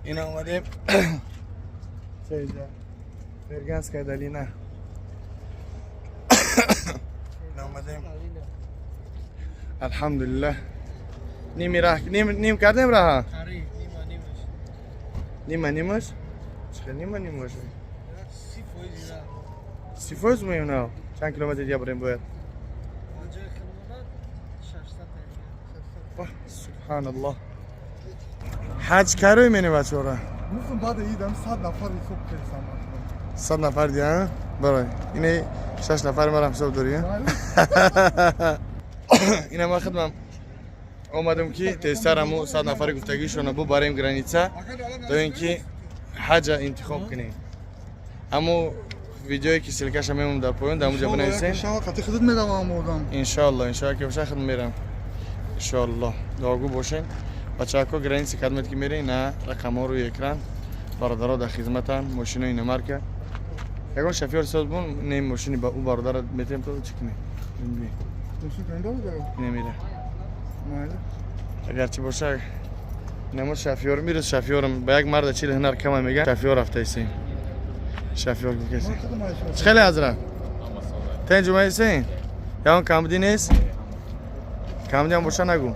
Ина омадем сеҷа, Ферганская долина. Ина омадем, алҳамдулиллаҳ, ними раҳ ним кардем раҳа. Нима нимаш чӣ? Нима нимаш, 30% меем. На чанд километр дига барем бояд? Субҳаналлоҳ, ҳаҷ карои мене бачаҳора. Муфтум, баъд идам 100 нафар ҳисоб кардам. 100 нафар дия барой, ини шаш нафар марам ҳисоб дорӣ. Ина ман хидмам омадам, ки тезтар ҳаму 100 нафари гуфтагишона бубарем граница, то ин ки ҳаҷа интихоб кунем. Ҳаму видеое ки ссылка ша мемонам дар поён, дар ҳамуҷа бинависем. Қати худат меравам одам. Иншоалло, иншоалло, ки боша, худ мерам, иншоалло. Дуогӯ бошен, бачаҳако. Граница кадмед ки мерен, на рақамҳо рӯи экран, бародаро дар хизматан. Мошинои иномарка, ягон шофёр соз бун, не мошини ба ӯ бародара метем, то чӣ кунем? Немира, агарчи боша, намо шофёр мирӯз, шофёрам ба як марда чил ҳунар кама меган, шофёр рафтаисем, шофёр гуфтаисем. Чӣ хеле, ҳазрат, тен ҷумаисем, ягон камбудӣ нест? Камбудиам боша, нагӯ.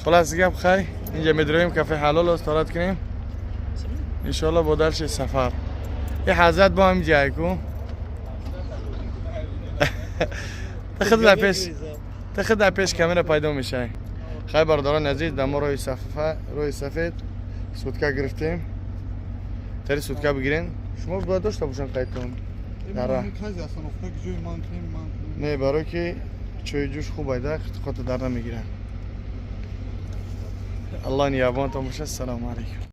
Хулас гап, хай, инҷа медроем, кафе ҳалол исторат кунем, иншоалло, бо дальше сафар. И ҳазрат бо ҳам ҷай ку, тахид дар пеш камера пайдо мешавӣ. Хай, бародарони азиз, дар мо роҳи сафа, роҳи сафед сутка гирифтем. Тари сутка бигирен, шумо бояд дошта бошен қайдтон дар раҳ. Не, барое ки чойи ҷӯш хуб айда, хота дар намегирам. Аллоҳ нигаҳбонтон бошад. Салому алайкум.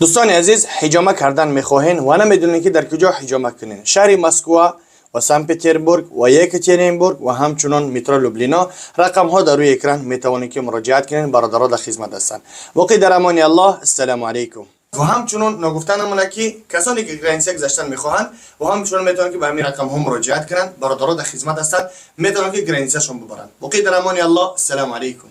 Дӯстони азиз, ҳиҷома кардан мехоҳен ва намедонед, ки дар куҷо ҳиҷома кунед? Шаҳри Москва ва Санкт Петербург ва Екатеринбург ва ҳамчунон метро Люблино, рақамҳо дар рӯи экран, метавонед, ки муроҷиат кунед. Бародаро дар хизмат ҳастанд. Боқӣ дар амони Аллоҳ. Ассалому алайкум. Ва ҳамчунон ногуфта намонад, ки касоне ки граница гузаштан мехоҳанд ва ҳамчунон метавонанд, ки ба ҳамин рақамҳо муроҷиат кунанд. Бародаро дар хизмат ҳастанд, метавонанд, ки граница шон бубаранд. Боқӣ дар амони Аллоҳ. Ассалому алайкум.